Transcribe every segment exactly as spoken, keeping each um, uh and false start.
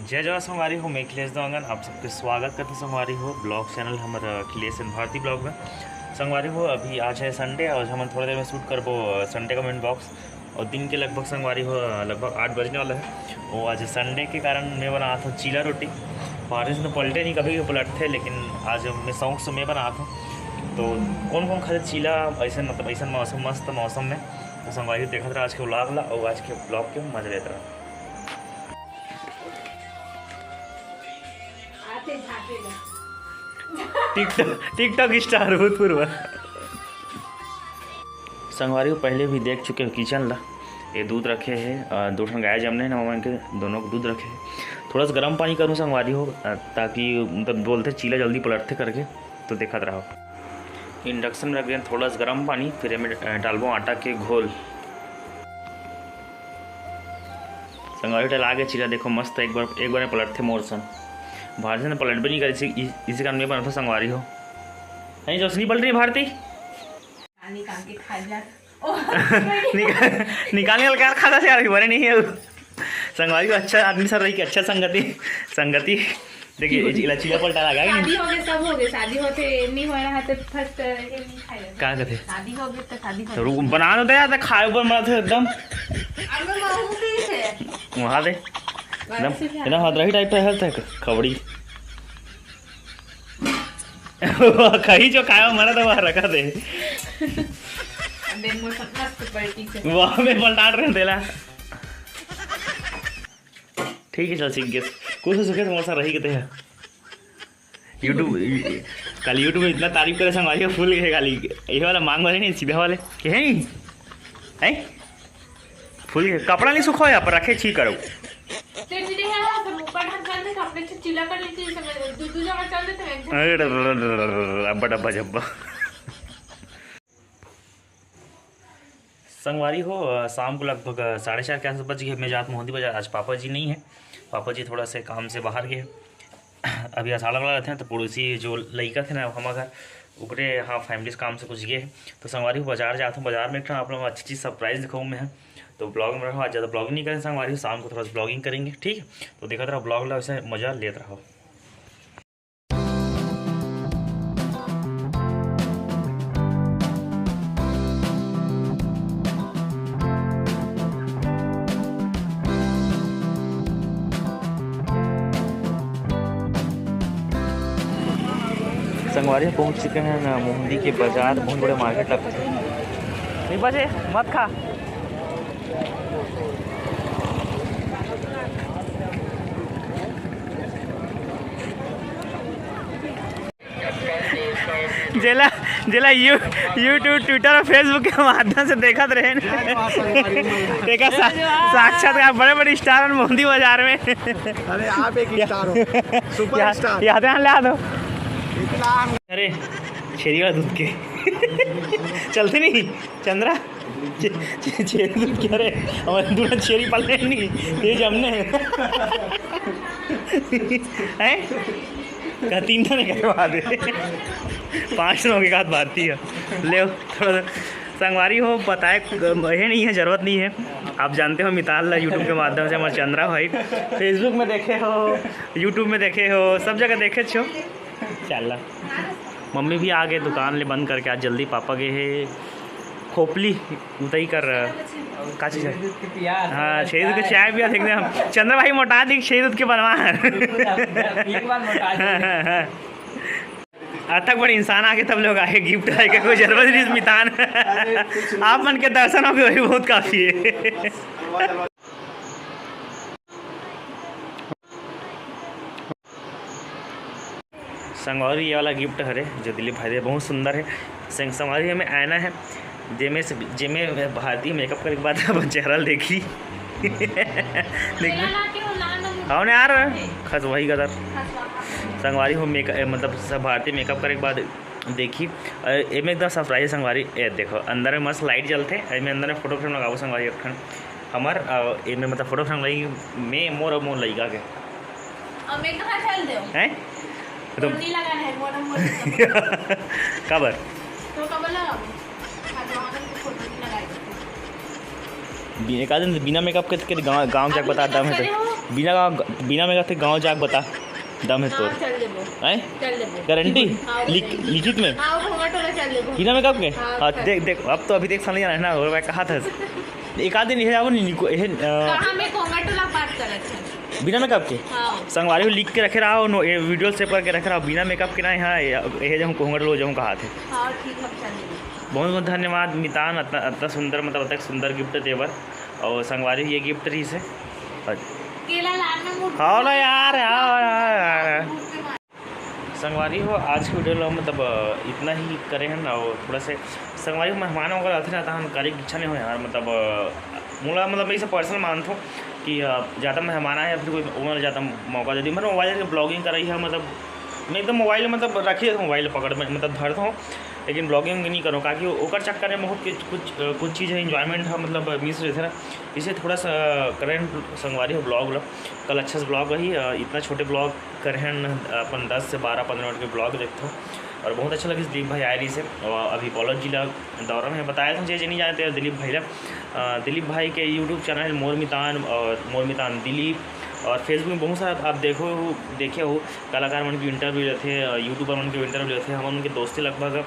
जय जवान संगवारी हो, मैं अखिलेश देवांगन, आप सबके स्वागत करते संगवारी हो blog channel हमर अखिलेश and भारती blog में। संगवारी हो, अभी आज है Sunday और हम थोड़ा देर में shoot करबो Sunday का main vlogs। और दिन के लगभग संगवारी हो, लगभग आठ बजने वाला है। वो आज Sunday के कारण मैं बनात हूँ चीला रोटी। बारिश में पलटे नहीं, कभी भी पलटते, लेकिन आज मैं शौक से मैं बनात हूँ। तो कौन कौन खाते चीला ऐसे, मतलब ऐसा मौसम, मस्त मौसम में, तो संगवारी देखत रहा आज के vlog ला और आज के blog के मजा लेत रहा। आते झांके ला। TikTok, TikTok star भूतपूर्व। संगवारी हो, पहले भी देख चुके हो kitchen ला। ये दूध रखे हैं, अ, दो ठन गाय जमने हैं ना, ओमन के दोनों को दूध रखे हैं। थोड़ा सा गर्म पानी करूँ संगवारी हो, अ, ताकि मतलब बोलते चीला जल्दी पलटते करके, तो देखत रहो। Induction में रख दें थोड़ा सा गर्म पानी, फिर एमे, अ, डालबो आटा के घोल। संगवारी हो, डला के चीला देखो मस्त, एक बार, एक बार में पलटथे मोर सन। भारती ने पलटबे नहीं करे, इसी, इसी कारण मैं बनता संगवारी हो। नहीं, जोश नहीं पलट रही भारती। निकाल के खा जा। ओ, निकाल, निकाल, निकाल के खाता से यार, बने नहीं है वो। संगवारी हो, अच्छा आदमी सर रही कि अच्छा संगति, संगति। देखिए, ये इलायची का पलटा लगा है। शादी हो गए, सब हो गए, शादी होते नहीं हो रहा है तो first ये नहीं खाएगा। का कहते? शादी हो गए तो शादी तो हो रुक, बना दो यार, तो खाए ऊपर मत एकदम। अब मैं मांगू पीस है। वहाँ दे। एकदम, वैसे क्या? एकदम हदरही type का है तक, खबड़ी। कहीं जो खाया मना तो वहाँ रखा दे। देख, मौसम मस्त पलटी से। वहाँ में पलटाट रहे तेला। ठीक है, चल सीख गए। कुछ तो सीखे तो मौसा रही कहते हैं। YouTube, कल YouTube में इतना तारीफ करे संगवारी हो, फूल गए खाली। ये वाला मांग वाले नहीं, सीधा वाले। ये है नहीं? है? फूल गए। कपड़ा नहीं सुखो यहाँ पर, रखे छी करो। ते जी, यहाँ पर ऊपर हम चल दे, कपड़े से चीला कर लेते हैं, सब दू, दू जगह चल देते हैं। अरे, डब्बा, डब्बा, जब्बा। संगवारी हो, अ, शाम को लगभग, अ, साढ़े चार के आसपास बज गए। मैं जात मोहंदी बाजार, आज पापा जी नहीं है, पापा जी थोड़ा से काम से बाहर गए। अभी असाड़ा वाला रहते हैं, तो पड़ोसी जो लइका थे ना हमारे घर, ओकरे यहाँ family काम से कुछ गए हैं। तो संगवारी हो, बाजार जाता हूँ, बाजार में एक ठो आप लोग अच्छी चीज़ surprise दिखाऊँ मैं। तो blog में रहो, आज ज़्यादा blog नहीं करें संगवारी हो, शाम को थोड़ा सा blogging करेंगे, ठीक है? तो देखत रहो blog ला, वैसे मज़ा लेत रहो। संगवारी पहुंच चुके हैं ना मोहंदी के बाजार, बहुत बड़े market लगते हैं। नहीं बचे, मत खा। जेला, जेला यू-, YouTube, Twitter और Facebook के माध्यम से देखत रहे, तेकर सा-, साक्षात्कार बड़े बड़े star हैं मोहंदी बाजार में। अरे आप एक star हो, super star। याद ला दो। अरे छेरी वाला दूध के चलते नहीं चंद्रा। छे-, छे-, छेरी दूध के, अरे हमारे दूध छेरी पाले नहीं, ये जमने हैं। हैं? का तीन ठन करवा दे। पाँच ठन के बाद भारती है। ले थोड़ा सा संगवारी हो, बताए ये नहीं है, जरूरत नहीं है। आप जानते हो मिताल ला YouTube के माध्यम से, हमारे चंद्रा भाई, Facebook में देखे हो, YouTube में देखे हो, सब जगह देखे छो। चल, मम्मी भी आ गए दुकान ले बंद करके, आज जल्दी पापा गए हैं खोपली उतई कर। का चीज है? छेरी दूध के पियास। हाँ, छेरी दूध के चाय पिया एकदम। चंद्र भाई मोटा दी, छेरी दूध के बनवा। एक बार मोटा दी। हाँ, हाँ, हाँ। अतक बड़े इंसान आके तब लोग आए, gift आए के कोई जरूरत नहीं मितान। आप मन के दर्शन हो गए, वही बहुत काफी है। संगवारी, ये वाला gift हरे जो दिलीप भाई दे, बहुत सुंदर है। संग-, संगवारी, एमे आईना है, जेमे से, जेमे भारती makeup करे के बाद अपन चेहरा ल देखी। देखी। हाँ, ने यार, खस वही कदर। संगवारी हो, मेक-, ए, मतलब, सब भारती makeup करे के बाद देखी। अ, एमे एकदम surprise संगवारी। ए, देखो, अंदर में मस्त light जलथे, एमे अंदर में photo frame लगाबो संगवारी एक ठन। हमर, अ, एमे मतलब photo frame लगी में मोर अउ मोर लइका के। अब मैं कहाँ चल दे? हैं? तो नहीं लगा है, मोर, मोर। काबर? तो काबर लगाबो? हाँ, तो वहाँ पे photo नहीं लगाई। बि-, एक आदमी बिना makeup के, के गाँव, गाँव जाके बता दम है तो। बिना गाँव, बिना मेकअप के गाँव जाके बता, दम है तोर। हाँ, चल देबो। हैं? चल देबो। गारंटी? हाँ, वो लिख, चल देबो। लिखित में? हाँ, वो घूंघट वाला चल देबो। बिना मेकअप के? हाँ, हाँ, चल। देख देख, अब तो अभी देख सामने जाना है ना, और मैं कहा था एक आध दिन ये जाबो नहीं निको ये अ, कहाँ मैं घूंघट वाला बात करत है? बिना मेकअप के। हाँ। संगवारी हो लिख के रखे रहो, नो, ये वीडियो सेव करके रखे रहो, बिना मेकअप के ना यहाँ ये ये जब घूंघट लो जब कहा थे। हाँ, ठीक है, चल देबो। बहुत बहुत धन्यवाद मितान, अतना अतना सुंदर, मतलब अतना सुंदर गिफ्ट देबर। और संगवारी हो ये गिफ्ट रही से। और केला लाना मुड़ हाँ ना यार, यार, यार, यार। मुड़ के मार। संगवारी हो, आज की वीडियो लो मतलब अ, इतना ही करे हैं। और थोड़ा से संगवारी हो, मेहमान वगैरह आते रहता है, करे की इच्छा नहीं हो यार, मतलब अ, मोला मतलब मैं इसे पर्सनल मानता हूँ कि अ, ज़्यादा मेहमान आए या फिर कोई ओमन ज़्यादा मौका दे दी। मतलब मोबाइल के ब्लॉगिंग कराई है, मतलब मैं एकदम मोबाइल मतलब रखिए, मोबाइल पकड़ में मतलब धरता हूँ, लेकिन ब्लॉगिंग नहीं करूँ, काकि ओकर चक्कर में बहुत कुछ कुछ, अ, कुछ चीज़ें इन्जॉयमेंट है मतलब मिस रहते ना। इसे थोड़ा सा करंट संगवारी हो ब्लॉग लो, कल अच्छा से ब्लॉग रही। अ, इतना छोटे ब्लॉग करे हैं अपन दस से बारह पन्द्रह मिनट के ब्लॉग देखते हो। और बहुत अच्छा लगे दिलीप भाई आए रही से। और अभी बलौद जिला दौरा में बताया था, जे जे नहीं जानते हैं दिलीप भाई ला, अ, दिलीप भाई के यूट्यूब चैनल है मोर मितान और मोर मितान दिलीप। और फेसबुक में बहुत सारा आप देखो देखे हो, कलाकार मन के इंटरव्यू लेते हैं, यूट्यूबर मन के इंटरव्यू लेते हैं। हम उनके दोस्ती लगभग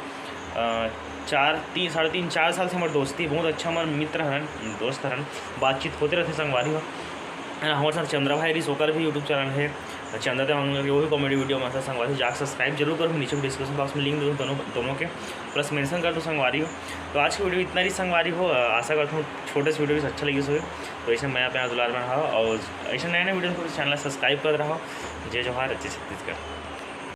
अ, चार तीन साढ़े तीन चार साल से हमारे दोस्ती, बहुत अच्छा हमारे मित्र हरन, दोस्त हरन, बातचीत होते रहते संगवारी हो। है ना, हमारे साथ चंद्रा भाई रिस, ओकर भी यूट्यूब चैनल है, चंद्रा देवांगन करके, वो भी कॉमेडी वीडियो हमारे साथ संगवारी हो। जाकर सब्सक्राइब जरूर करो, नीचे डिस्क्रिप्शन बॉक्स में लिंक दे दूँ दोनों दोनों के, प्लस मेंशन कर दो संगवारी हो। तो आज की वीडियो इतना ही संगवारी हो। अ, आशा करता हूँ छोटे से वीडियो भी अच्छा लगी सके। तो ऐसे मैं अपना दुलार में रहा और ऐसे नए नए वीडियो को चैनल सब्सक्राइब कर रहा हो। जय जोहार, जय छत्तीसगढ़।